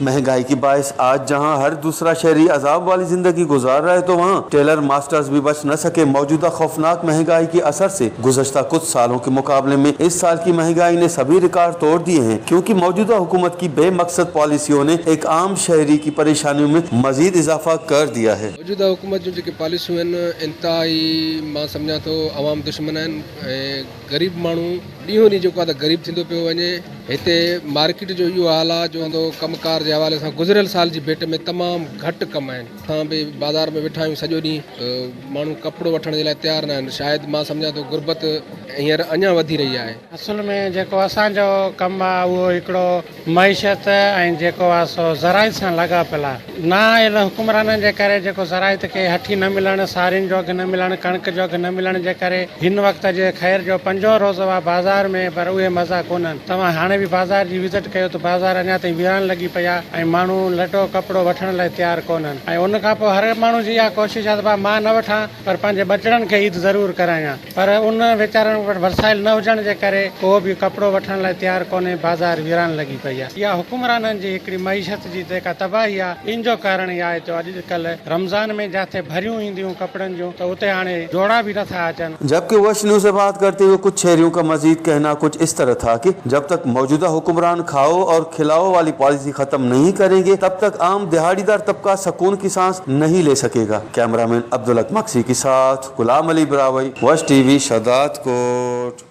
महंगाई की बायस आज जहां हर दूसरा शहरी अजाब वाली जिंदगी गुजार रहा है तो वहां टेलर मास्टर्स भी बच न सके। मौजूदा खौफनाक महंगाई के असर से गुज़श्ता कुछ सालों के मुकाबले में इस साल की महंगाई ने सभी रिकॉर्ड तोड़ दिए हैं, क्योंकि मौजूदा हुकूमत की बेमकसद पॉलिसियों ने एक आम शहरी की परेशानियों में मजीद इजाफा कर दिया है। मौजूदा हुकूमत जूं जेके पॉलिसियूं आहिनि, इंतिहाई मां सम्झां थो अवाम दुश्मन आहिनि ऐं ग़रीब माण्हू ॾींहों ॾींहुं जेको आहे त ग़रीब थींदो पियो वञे। हिते मार्केट जो इहो हाल आहे जो हूंदो कमकार जे हवाले सां गुज़िरियल साल जी भेंट में तमामु घटि कमु आहिनि। असां बि बाज़ार में वेठा आहियूं सॼो ॾींहुं, माण्हू कपिड़ो वठण जे लाइ तयारु न आहिनि। शायदि मां सम्झां थो गुरबत हींअर अञा वधी रही आहे। असुल में जेको असांजो कमु आहे उहो हिकिड़ो मईशत ऐं जेको आहे सो ज़राइत सां लाॻापियल आहे। नाअहिल हुकुमराननि जे करे जेको ज़राइत खे हठी न मिलणु, सारियुनि जो अघु न मिलणु, कणिक जो अघु न मिलण जे करे हिन वक़्त जे ख़ैर जो पंजों रोज़ो आहे बाज़ार में, पर उहे मज़ा कोन्हनि। तव्हां हाणे बि बाज़ार जी विज़िट कयो त बाज़ार अञा ताईं वीरान लॻी पई आहे ऐं माण्हू लटो कपिड़ो वठण लाइ तयारु कोन्हनि। ऐं उन खां पोइ हर माण्हू जी इहा कोशिशि आहे त भाउ मां न वठां पर पंहिंजे ॿचड़नि खे ईद ज़रूरु करायां, पर उन वीचारनि वटि वसाइल न हुजण जे करे को बि कपिड़ो वठण लाइ तयारु कोन्हे, बाज़ार वीरान लॻी पई आहे। इहा हुकुमराननि जी हिकिड़ी मईशत जी जेका तबाही आहे, इन जो कारण इहा आहे जो अॼुकल्ह रमज़ान में जिते भरियूं ईंदियूं कपिड़नि जूं त उते हाणे जोड़ा बि नथा अचनि। जबकि वश न्यूज़ से बात करते हुए कुछ शहरियों का मजीद कहना कुछ इस तरह था कि जब तक मौजूदा हुक्मरान खाओ और खिलाओ वाली पॉलिसी खत्म नहीं करेंगे तब तक आम दिहाड़ीदार तबका सुकून की सांस नहीं ले सकेगा। कैमरामैन अब्दुल मक्सी के साथ गुलाम अली बरावई, वश टीवी, शदात कोट।